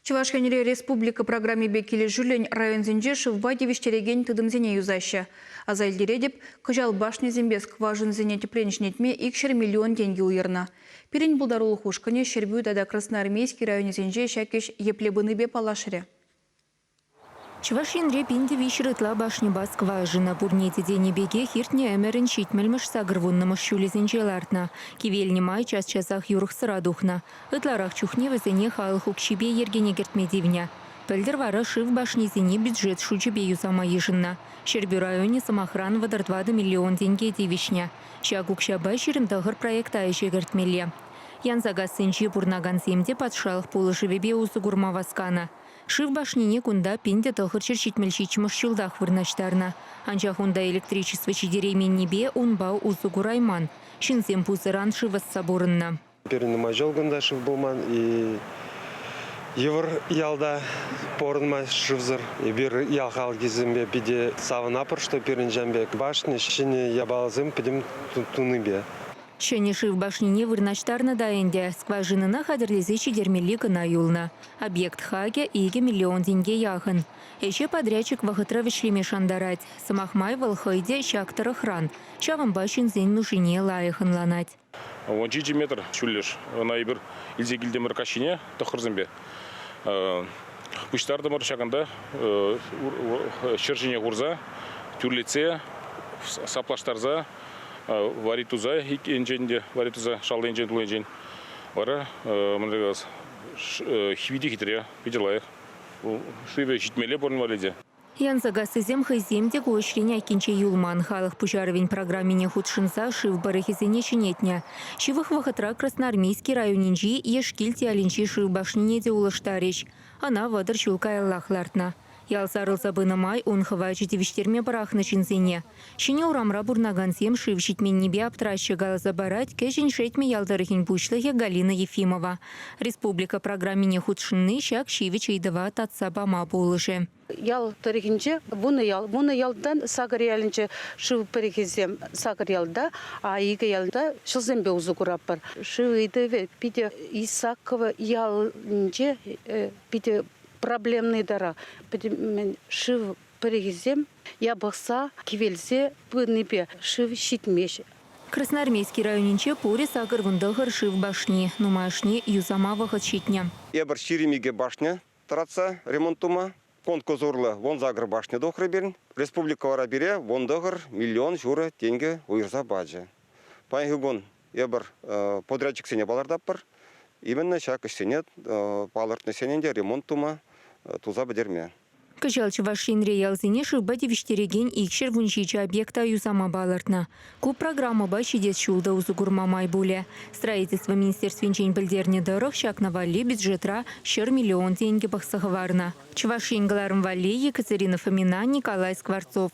Чӑваш Енре республика программипе килӗшӳллӗн районсенче шывпа тивӗҫтерекен тытӑмсене юсаҫҫӗ. Аса илтеретӗп, кӑҫал башньӑсемпе скважинӑсене тӗпрен ҫӗнетме 200 миллион тенкӗ уйӑрнӑ. Пирӗн пултарулӑх ушкӑнӗ Ҫӗрпӳ тата Красноармейски районӗсенче ҫак ӗҫ епле пынипе паллашрӗ. Чӑваш Енре 1300 ытла башньӑпа скважина пурне те тенӗ пекех иртнӗ ӗмӗрӗн ҫитмӗлмӗш сакӑрвуннӑмӗш ҫулӗсенче лартнӑ. Кивелнӗ май час-часах юрӑхсӑра тухнӑ. Ытларах чухне вӗсене халӑх укҫипе йӗркене кӗртме тивнӗ. Пӗлтӗр вара шыв башнисене бюджет шучӗпе юсама йышӑннӑ. Ҫӗрпӳ районӗ, сӑмахран, 34 миллион тенке тивӗҫнӗ. Ҫак укҫапа 29 проекта ӗҫе кӗртмелле. Янсакассинче пурӑнакансем те патшалӑх пулӑшӑвӗпе усӑ курма васканӑ. Шыв башнине кунта 1977 ҫултах вырнаҫтарнӑ. Анчах унта электричество ҫитерейменнипе унпа усӑ курайман. Ҫынсем пусӑран шыв ӑсса пурӑннӑ. Пирӗн нумай ҫул кунта шыв пулман и йывӑр ялта пурӑнма шывсӑр. Эпир ял халӑхӗсемпе питӗ савӑнатпӑр, что пирӗн ҫавӑн пек башня ҫӗнӗ япаласем пӗтӗм тунипе. Ҫӗнӗ шыв башнине вырнаҫтарнӑ та ӗнтӗ, скважинӑна хатӗрлесе ҫитермелли кӑна юлнӑ. Объект хакӗ 2 миллион тенке яхӑн. Ӗҫе подрядчик вӑхӑтра вӗҫлеме шантарать. Сӑмах май, вӑл хӑй те ҫак тӑрӑхран. Ҫавӑнпа ҫынсен нушине лайӑх ӑнланать. 17 метр ҫӳллӗш. Ӑна эпир илсе килтӗмӗр каҫхине тӑххӑрсемпе. Пуҫтартӑмӑр ҫакӑнта ҫӗр ҫине хурса, тӳрлетсе, саплаштарса вари туса ик енчен те вари туса шалти енчен тул енчен вара мӗнле калас хивите хитре питӗ лайӑх шывӗ ҫитмелле пурин валли те. Янсакассисем хӑйсем те ку ӗҫрен айккинче юлман. Халӑх пуҫарӑвӗн программине хутшӑнса шыв пӑрӑхӗсене ҫӗнетнӗ. Ҫывӑх вӑхӑтра Красноармейски районӗнчи Ешкилт ялӗнчи шыв башнине те улӑштарӗҫ. Ӑна 30 ҫул каяллах лартнӑ. Ял сарӑлса пынӑ май ун хӑвачӗ тивӗҫтерме пӑрахнӑ ҫынсене. Ҫӗнӗ урамра пурӑнакансем шыв ҫитменнипе аптӑраҫҫӗ каласа парать Кӗҫӗн Шетмӗ ял тӑрӑхӗн пуҫлӑхӗ Галина Ефимова. Республика программине хутшӑнни ҫак ҫивӗч ыйтӑва татса пама пулӑшӗ. Ял тӑрӑхӗнче вунӑ ял. Вунӑ ялтан сакӑр ялӗнче шыв пӗрӗхӗсем сакӑр ялта, а икӗ ялта ҫӑлсемпе усӑ куратпӑр. Шыв ыйтӑвӗ питӗ Исаково ялӗнче питӗ проблемный тара пӗтӗм шыв пӗрӗхӗсем япӑхса, кивелсе пынипе шыв ҫитмест. Красноармейски районӗнче пурӗ 89 шыв башни, нумайӑшне юсама вӑхӑт ҫитнӗ. Эпир 22 башня тӑратса ремонт тума конкурс урлӑ 18 башня тухрӗ пирӗн. Республика вара пире 19 миллион ҫурӑ тенкӗ уйӑрса пачӗ. Паянхи кун эпир подрядчиксене палӑртатпӑр. Именно ҫак ӗҫсене палӑртнӑ ӗҫсене те ремонт тума, туса пӗтерме. Кӑҫал Чӑваш Енре ялсене шывпа тивӗҫтерекен 217 объекта юсама палӑртнӑ. Ку программӑпа ҫитес ҫул та усӑ курма май пулӗ. Строительство министерствинчен пӗлтернӗ тӑрӑх, ҫакна валли бюджетра 100 миллион тенкӗ пӑхса хӑварнӑ. Чӑваш Ен кӑларӑм валли Екатерина Фомина, Николай Скворцов.